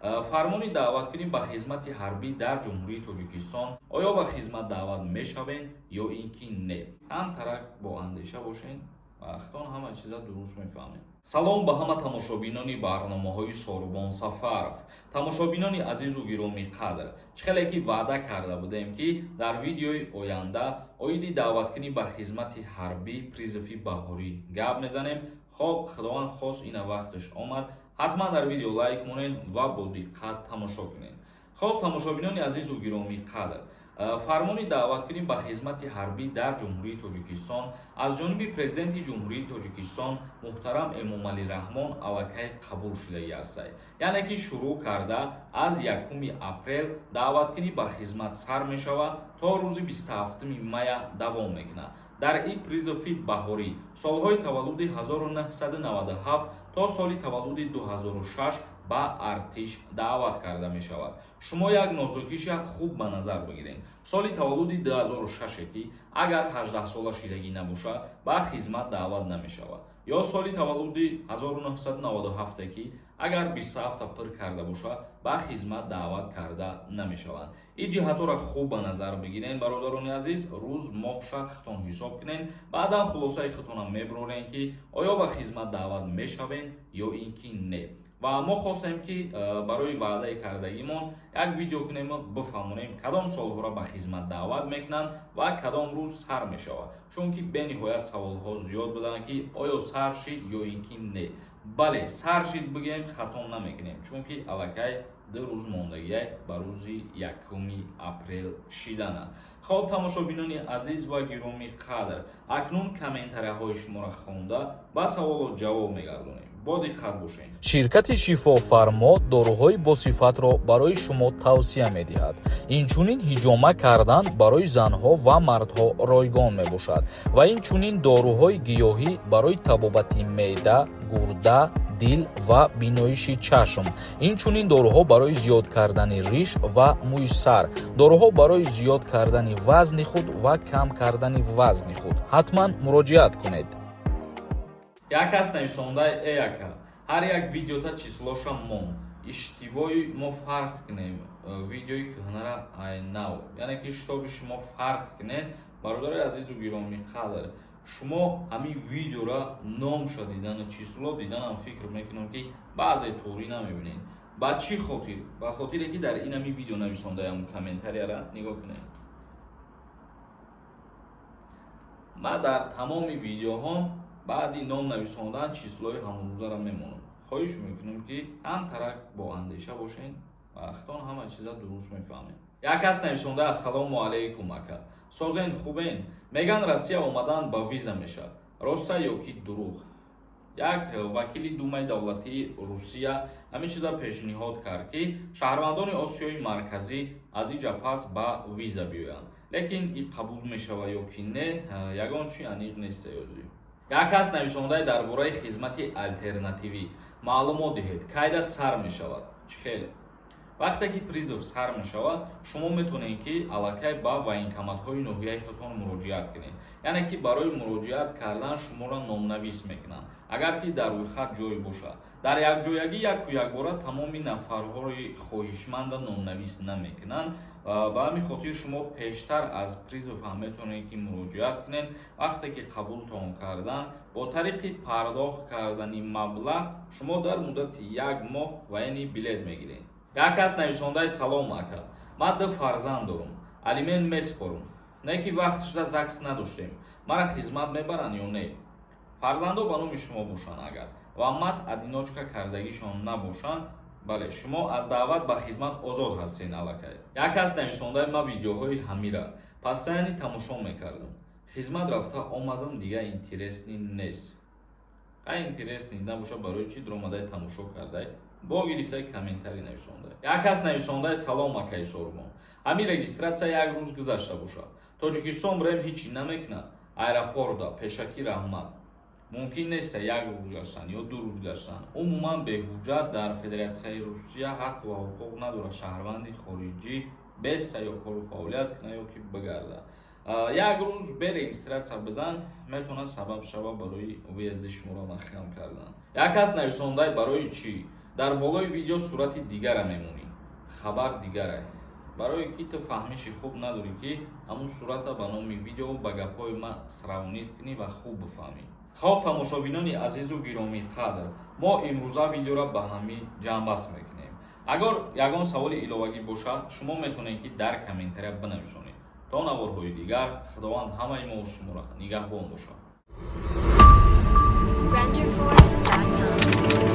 Фармони даъваткунӣ ба хизмати ҳарбӣ дар Ҷумҳурии Тоҷикистон: оё ба хизмат даъват мешавем ё ин ки не? Камтарак бо андеша бошен ва худтон ҳама чиза дуруст мефаҳмед. Салом ба ҳама тамошобинони барномаҳои Сорубон Сафаров. Тамошобинони азизу гиромӣ қадр, чӣ хеле ки ваъда карда будем, ки дар видеои оянда оиди даъваткунӣ ба хизмати ҳарбӣ, призыви баҳорӣ гап мезанем. Хоб, Худованд хост, ина вақташ омад. Ҳатман дар видео лайк монед ва бо диққат тамошо кунед. Хоб, тамошобинони азизу гиромӣ қадр, фармони даъваткунӣ ба хизмати ҳарбӣ дар Ҷумҳурии Тоҷикистон аз ҷониби Президенти Ҷумҳурии Тоҷикистон муҳтарам Эмомалӣ Раҳмон аллакай қабул шудагӣ ҳастад. Яъне ки шурӯъ карда аз 1 апрел даъваткунӣ ба хизмат сар мешавад, то рӯзи 27 мая давом мекунад. Дар ин призыви баҳорӣ солҳои таваллуди 1997 то соли таваллуди 2006 ба артиш даъват карда мешавад. Шумо як нозукиша хуб ба назар бигиред: соли таваллуди 2006, ки агар 18сола шидагӣ набошад, ба хизмат даъват намешавад, ё соли таваллуди 1997, ки агар 27 пир карда бошад, ба хизмат даъват карда намешаванд. Ин ҷиҳатҳоро хуб ба назар бигирен, бародарони азиз. Рӯз моҳша худтон ҳисоб кунен, баъдан хулосаи худтонам мебурорен, ки оё ба хизмат даъват мешавен ё ин ки не. Ва мо хостем, ки барои ваъдаи кардагимон як видео кунему бифаҳмонем, кадом солҳоро ба хизмат даъват мекунанд ва кадом рӯз сар мешавад, чунки бениҳоят саволҳо зиёд буданд, ки оё сар шид ё ин ки не. Бале, сар шид бигӯем, хато намекунем, чунки аллакай 2 рӯз мондагиай ба рӯзи 1 апрел шидана. Хоб, тамошобинони азиз ва гиромӣ қадр, акнун комментарияҳои шуморо хонда, ба саволот ҷавоб мегардонем. Бо диққат бошед. Ширкати Шифофармо доруҳои босифатро барои шумо тавсия медиҳад. Инчунин ҳиҷома кардан барои занҳо ва мардҳо ройгон мебошад ва инчунин доруҳои гиёҳӣ барои табобати меъда, гурда, дил ва биноиши чашм, инчунин доруҳо барои зиёд кардани риш ва мӯи сар, доруҳо барои зиёд кардани вазни худ ва кам кардани вазни худ. Ҳатман муроҷиат кунед. Як кас нависондаи: «Э ака, ҳар як видеота числоша мон, иштибоҳи мо фарқ кунем видеои кӯҳнара ай нав». Яъне ки шитоби шумо фарқ кунед. Бародари азизу гиромӣ қадр, шумо ҳамин видеора номша дидану число диданам, фикр мекунам, ки баъзе туғрӣ намебинед. Ба чӣ хотир? Ба хотире ки дар ин ҳамин видео нависондаям, комментарияра нигоҳ кунед. Ман дар тамоми видеоҳом баъди ном нависондан числои ҳамонрӯзаро мемонам. Хоҳиш мекунам, ки камтарак бо андеша бошед ва худтон ҳама чиза дуруст мефаҳмед. Як кас нависонда: «Ассалому алайкум, ака, созен, хубен? Меган, Россия омадан ба виза мешавад, роста ё ки дурӯғ?» Як вакили Думаи давлатии Русия ҳамин чиза пешниҳод кард, ки шаҳрвандони Осиёи Марказӣ аз иҷа пас ба виза биёянд, лекин ин қабул мешавад ё ки не, ягон чи аниқ нест. Ёзӣ як кас нависондаи: «Дар бораи хизмати алтернативӣ маълумот диҳед, кайда сар мешавад, чӣ хеле?» Вақте ки призыв сар мешавад, шумо метавонед, ки аллакай ба военкоматҳои ноҳияи худтон муроҷиат кунед. Яъне ки барои муроҷиат кардан шуморо номнавис мекунанд, агар ки дар рӯйхат ҷой бошад. Дар якҷоягӣ яку якбора тамоми нафарҳои хоҳишманда номнавис намекунанд. Ба ҳамин хотир шумо пештар аз призыв ҳам метавонед, ки муроҷиат кунед. Вақте ки қабултон карданд, бо тариқи пардохт кардани маблағ шумо дар муддати як моҳ военный билет мегиред. Як кас нависондаи: «Салом, ака, ман ду фарзанд дорум, алимент месупорум, не ки вақташда ЗАГС надоштем, мара хизмат мебаранд ё не?» Фарзандо ба номи шумо бошанд агар ва мат одиночка кардагишон набошанд, бале, шумо аз даъват ба хизмат озод ҳастед аллакай. Як кас нависондаи: «Ман видеоҳои ҳамира постоянно тамошо мекардам, хизмат рафта омадам, дига интересный нест». Ай интересный набоша, барои чӣ дуромадай тамошо кардай, бо гирифтаи комментарий нависонда? Як кас нависондаи: «Салом, акаи Сорубон, ҳамин регистрация як рӯз гузашта бошад, Тоҷикистон бирем, ҳичи намекунад аэропорта? Пешакӣ раҳмат». Мумкин нест як рӯз гаштан ё 2 рӯз гаштан. Умуман беҳуҷҷат дар Федератсияи Русия ҳақ ва ҳуқуқ надорад шаҳрванди хориҷӣ беста ё кору фаъолият кунад, ё ки бигарда. Як рӯз бе регистрация будан метавонад сабаб шавад барои въезди шуморо маҳкам кардан. Як кас нависондай: «Барои чӣ Дар болои видео сурати дигара мемонӣ, хабар дигарае, барое ки ту фаҳмиши хуб надорӣ, ки ҳамун сурата ба номи видео ба гапҳои ман сравнить кунӣ ва хуб бифаҳмӣ. Хоб, тамошобинони азизу гиромиқадр, мо имрӯза видеоро ба ҳамин ҷамъбаст мекунем. Агар ягон саволи иловагӣ бошад, шумо метавонед, ки дар комментария бинависонед. То наворҳои дигар, Худованд ҳамаи мо шуморо нигаҳбон бошад. Renderforest.com.